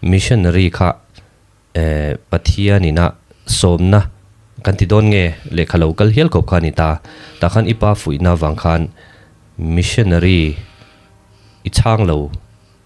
Missionary kha Pathian ina sawmna kan ti dawn nge lehkha lo kal hial khawp kha a ni ta. Tah khan i pa fuihna avang khan missionary i chhang lo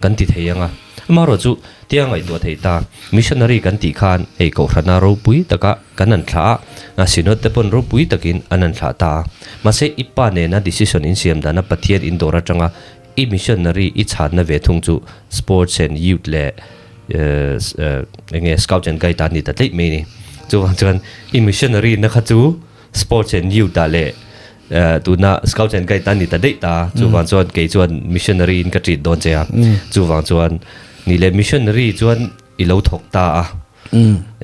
kan ti thei ang a. Amaherawh chu tia ngaihtuah theih ta, missionary kan tih khan hei kohhrana ropui taka kan an thlah a, synod te pawn ropui takin an an thlah ta a. Mahse i pa nena decision insiam dana Pathian indawr atanga I missionary i chhanna ve thung chu sports and youth leh enge scouts and guide ah a ni ta tleih mai a ni. Chuvang chuan i missionary na kha chu sports and youth ah leh tuna scouts and guide ah a ni ta daih ta. Chuvang chuan kei chuan missionary in ka treat dawn che a. Chuvang chuan nih leh missionary chuan i lo thawk ta a.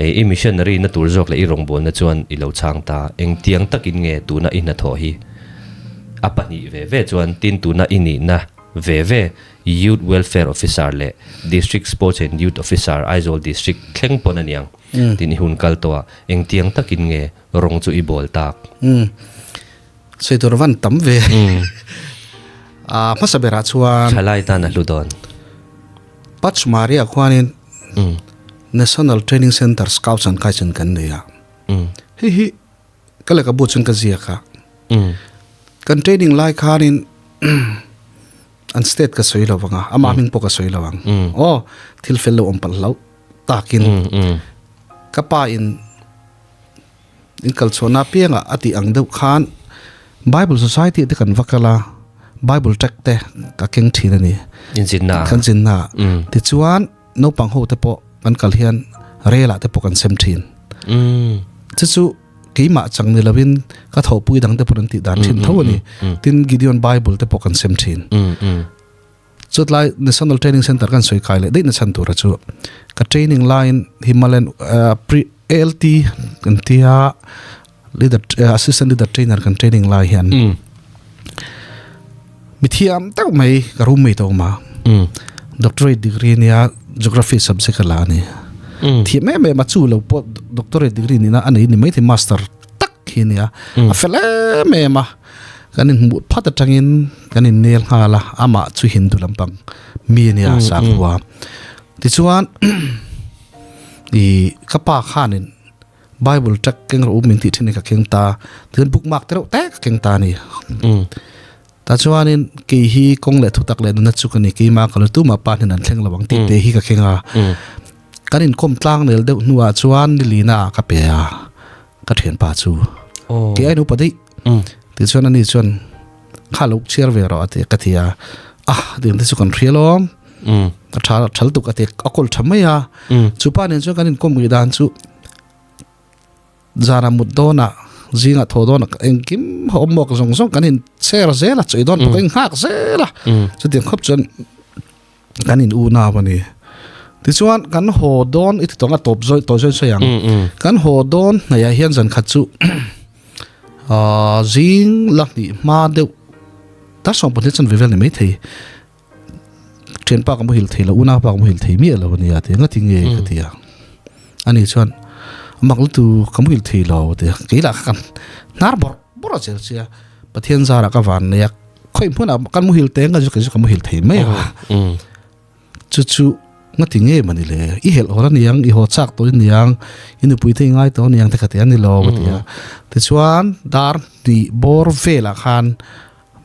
I missionary na tur zawk leh i rawngbawlna chuan i lo chhang ta. Engtiang takin nge tuna i hnathawh hi? A pahnih ve ve chuan tin tuna i nihna ve ve Youth Welfare Officer leh District Sports and Youth Officer Aizawl District thleng pawn a niang. Tin i hun kal tawh a, engtiang takin nge rawng chu i bawl tak? Sawi tur van tam ve. A hmasa berah chuan. Thalai tan a hlu dawn. Pachmaria khuanin National Training Centre Scouts and Guides in kan nei a. Hei hi ka lehkhabu chuan ka ziak a. Kan training lai khanin an state ka sawi lo vang a, amah hming pawh ka sawi lo ang. Aw, thil fel lo awm palh hlauh takin ka pa in In kal chhuahna apiangah a tih ang deuh khan Bible Society te kan va kal a, Bible tract te ka keng thin a ni. In zinna ah. Kan zinna ah. Tichuan naupang ho te pawh kan kal hian rel ah te pawh kan sem thin. Chu chu keimah chang ni lovin ka thawhpui dang te pawh an tih dan thin tho a ni. Tin Gideon Bible te pawh kan sem thin. Chutlai National Training Centre kan sawi kai leh daih na chhan tura chu ka training laiin Himalayan pre ALT kan tia leader assistant leader trainer kan training lai hian mi thiam tak mai ka roommate a awm a doctorate degree nia geography subject a la a ni thiam em em a chu lo pawh doctorate degree nihna a nei ni maithei master tak hi a nia a fel em em a. Kan inhmuh phat atangin kan innel nghal a, amah chu Hindu lampang mi a nia sakhua. Tichuan i ka pa khanin Bible tract keng rawh u min tih thin hi ka keng ta, tichuan bookmark te reuh te ka keng ta a ni. Tah chuanin kei hi kawng leh thutak leh nunna chu ka ni, keimah ka lo tumah pa hnen an thleng lo ang tih te hi ka keng a. Kan inkawm tlang nel deuh hnuah chuan nilina ah ka pe a. Ka thianpa chu kei ain upa daih tichuan ani chuan kha lo chhiar ve rawh a ti ka ti a ah tiang te chu kan hria lawm a tha thal tuk a ti a kawl tha mai a chupa nen chuan kan inkawm ngei dan chu zana mut dawnah zingah thaw dawnah engkim awm mawk zawng zawng kan in share zel a chawi dawn pawh kan inghak zel a chutiang khawp chuan Kan in unau a ni. Tichuan kan haw dawn i ti tawng a tawp zawi tawi zawi sawi ang. Kan haw dawn hnaihah hian zan khat chu zing la hnih hma deuh dar 12 chuan ve vel ni maithei. Thianpa ka muhil thei lo, unaupa ka muhil thei miah lo a nia ti a, ngati nge ka ti a. Ani chuan mak lutu ka muhil thei lo a ti a, kei lah kha kan hnar bawrh bawrh a zel sia, Pathian zarah ka van nei a. Khoi hmunah kan muhil teng ka chu ka muhil thei mai a. Chu chu ngati nge mani le i helh hawr aniang i haw chak tawh aniang i nupui te i ngai tawh aniang te kha ti a ni lo ka ti a. Tichuan dar hnih bawr velah khan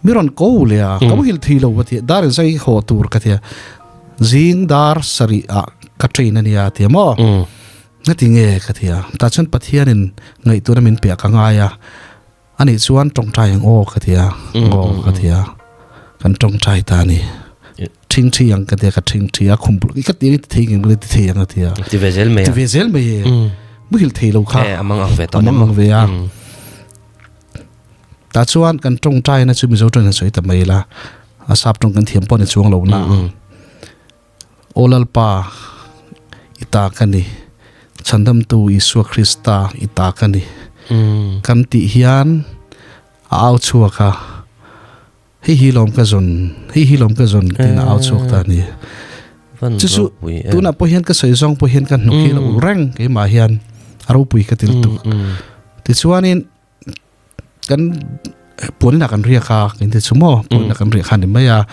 mi rawn ko leh a ka muhil thei lo ka ti a dar in zai haw tur ka ti a zing dar sarih ah ka train ania a ti a maw ngati nge ka ti a tah chuan Pathianin ngaihtuahna min piah ka ngai a. Anih chuan tawngtai ang aw ka ti a, aw ka ti a, kan tawngtai ta a ni. Thingthi ang ka ti a, ka thingthi a, khum bul ka ti thei ngem ka ti thei ang a ti a. Ti ve zel mai a. Ti ve zel mai e. Muhil thei lo kha. E, a mang ang ve tawh. A mang ang ve a. Ta chuan kan tawngtai na chu Mizo tawng in sawi ta mai la, a sap tawng kan thiam pawh ni chuang lo na. Aw Lalpa, i ta ka ni. Chhandamtu Isua Krista i ta ka ni. Kan tih hian a au chhuak a, Hei hi lawm ka zawn, hei hi lawm ka zawn tiin a au chhuak ta a ni. Chu chu tunah pawh hian ka sawi zawng pawh hian ka hnuk hi a lo ulh reng keimah hian a ropui ka til tuk. Tichuanin kan Puan inah kan riak a, ka inti chu maw, puan inah kan riak kha a ni mai a,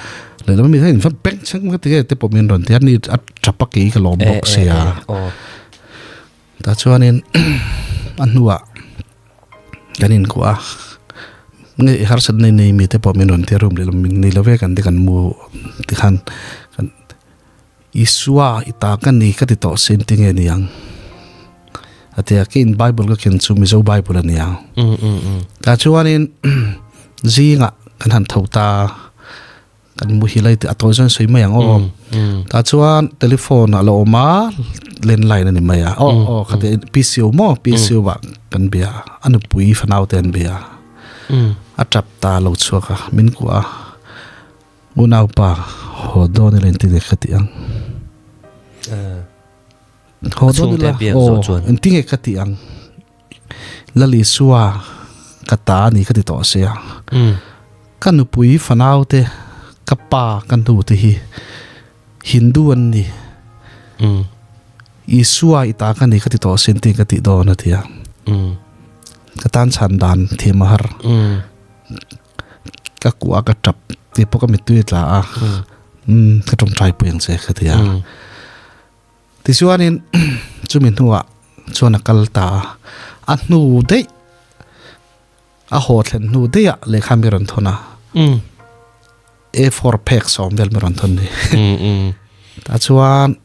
lehlam ami hian in va beng chheng ka ti nge te pawh min rawn ti a, ni a tap a kei ka lawm bawk sia. Tah chuanin a hnuah kan inkuah a, nge i harsat nei nei mi te pawh min rawn ti a, room lehlam min nei lo ve kan ti kan mu tikhan kan Isua i ta ka ni ka ti tawh sin ti nge ni ang? A ti a, keiin Bible ka ken chu Mizo Bible a ni ang. Tah chuanin zingah kan han tho ta, kan muhil a i a tawi zawng sawi mai ang aw. Tah chuan telephone a lo awm a, landline a ni mai a, aw aw khati PCO maw PCO ah kan bia a, a nupui fanau te an bia a, a tap ta lo chhuak a, min kuah a. Unaupa, haw dawn ila inti nge ka tih ang? Haw dawn ila, aw, inti nge ka tih ang? Lal Isua ka ta a ni ka ti tawh sia. Ka nupui fanau te, ka pa, ka nu te hi Hindu an ni. Isua i ta ka ni ka ti tawh sia inti nge ka tih dawn a ti a. Ka tan chhan dan thiam a har. Ka kuah a ka tap tih pawh ka mittui a tla a umm ka tawngtai pui ang che ka ti a tichuanin chumi hnuah chuan a kal ta a a hnu daih a haw thlen hnu daih ah lehkha mi rawn thawn a A four phek sawm vel mi rawn thawn ni tah chuan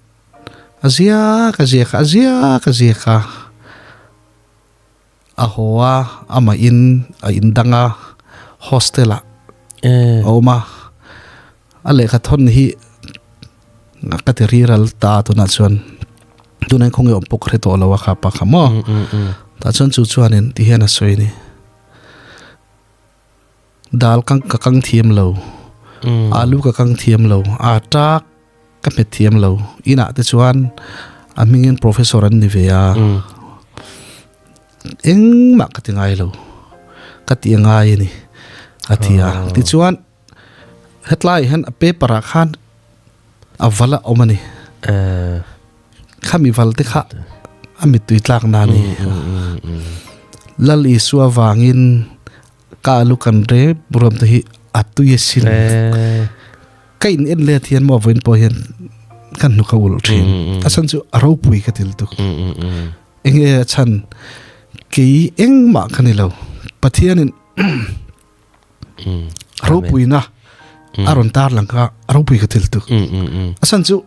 a ziak a ziak a a ziak a ziak a. A haw a, amah in a in dang a, hostel ah a awm a, a lehkha thawn hi ka ti riral ta tunah chuan tunah hian khawnge awm pawh ka hre tawh lo a kha pa kha maw tah chuan chu chuanin ti hian a sawi a ni. Dal kang ka kang thiam lo, alu ka kang thiam lo, ata Ka hmet thiam lo. Inah te chuan a hmingin professor an ni ve a. Engmah ka ti ngai lo. Ka ti ngai a ni. A ti a. Tichuan hetlai hian a paper ah khan a val a awm a ni. Khami val te kha a mittui tlak na a ni. Lal Isua vangin Ka alu kan rep ruam te hi a tui a sin. Ka in en let hian maw vawiin pawh hian kan hnuk a ulh thin. A chhan chu a ropui ka til tuk. Enge a chhan kei engmah ka ni lo. Pathianin ropuina a rawn tar lang kha a ropui ka til tuk. A chhan chu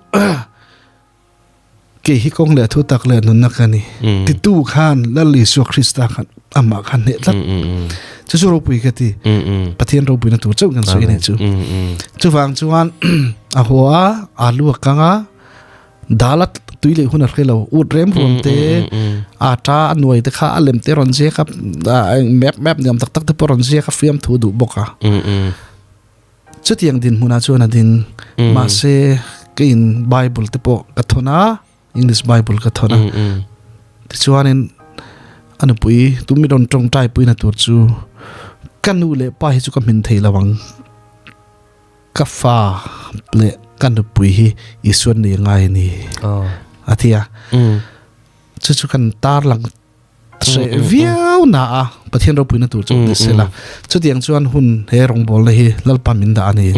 Kei hi kawng leh thu tak leh nunna ka ni. Titu khan Lal Isua Krista khan amah khan hneh tlat. Chu chu ropui ka ti. Pathian ropuina tur chauh kan sawi a nih chu. Chuvang chuan a haw a, alu a kang a, dal a tui leh hun a hre lo. Ut rem ruam te, ata a nuai te kha a lem te rawn ziak a, map map ni awm tak tak te pawh rawn ziak a, fiamthu duh bawk a. Chutiang dinhmunah chuan a ding. Mahse, keiin Bible te pawh ka thawn a, English Bible ka thawn a. Tichuanin a nupui tumi rawn tawngtai puina tur chu ka nu leh pa hi chu ka hmin thei lo ang. Ka fa leh ka nupui hi Isuan nei ngai a ni a ti a. Chu chu kan tarlang Hreh viau na a Pathian ropuina tur chu ni sela. Chutiang chuan hun he rawngbawlna hi Lalpa min dah a ni.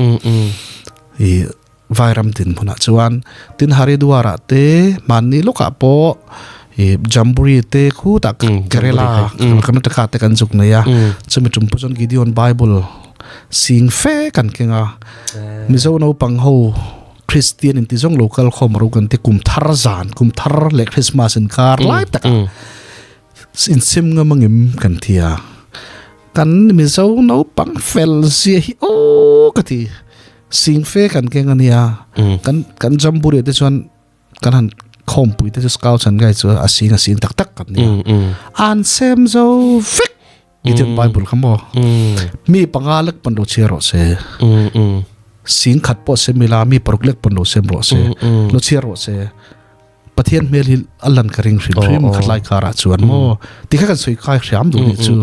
I Vairam din hmunah chuan tin Haridwar-ah te hmanni lawkah pawh i Jamboree te khutah Kerala Karnataka te kan zuk nei a. Chumi tum pawh chuan Gideon Bible sing fe kan keng a. Mizo naupang ho Kristian inti zawng lo kal khawm ro kan ti kum thar zan kum thar leh Christmas in kar lai taka insim ngam angem kan ti a kan Mizo naupang fel zia hi aw ka ti sing fe kan keng ania kan kan Jamboree te chuan kan han khawmpui te chu scout an gai chu a sing a sing tak tak kan nia an sem zo vek Gideon Bible kha maw mi panga lek pawn lo chhiar rawh se sing khat pawh sem ila mi paruk lek pawn lo sem rawh se lo chhiar rawh se Pathian hmel hi a lan ka ring hrim hrim khat lai karah chuan maw ti kha kan sawi kai hriam duh nih chu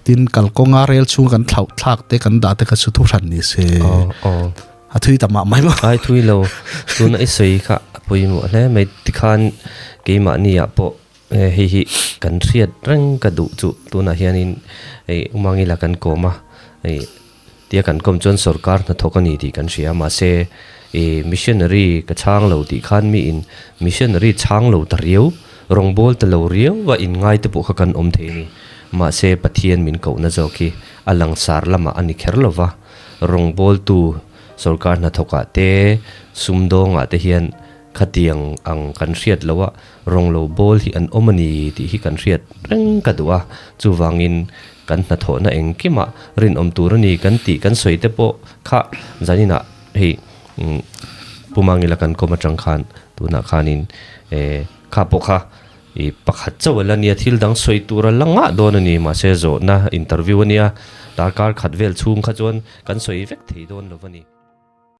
tin kalkawnga rel chhung kan thlauh thlak te kan dah te kha chu thu hran ni se a thui ta mah mai maw ai thui lo tuna i sawi kha a pawimawh hle mai tikhan keimahni ah pawh Hei hi kan hriat reng ka duh chu tunah hianin hei Umangila kan kawm a. Hei tia kan kawm chuan sorkar hnathawk a ni tih kan hria mahse ih missionary ka chhang lo tih khan mi in missionary chhang lo ta riau rawngbawl ta lo riau a in ngai te pawh kha kan awm thei a ni. Mahse Pathian min kohna zawk hi a langsar lamah a ni kher lo va, rawngbawltu sorkar hnathawkah te sumdawngah te hian Khatiang ang kan hriat loh a, rawng lo bawl hi an awm a ni tih hi kan hriat reng ka duh a, chuvangin kan hnathawhna engkimah rinawm tur a ni kan tih kan sawi te pawh kha zaninah hei Pu Mangila kan kawm atang khan tunah khanin kha pawh kha i pakhat chauh a la nia thil dang sawi tur a la ngah dawn a ni mahse zawhna interview a nia darkar khat vel chhung kha chuan kan sawi vek thei dawn lo a ni.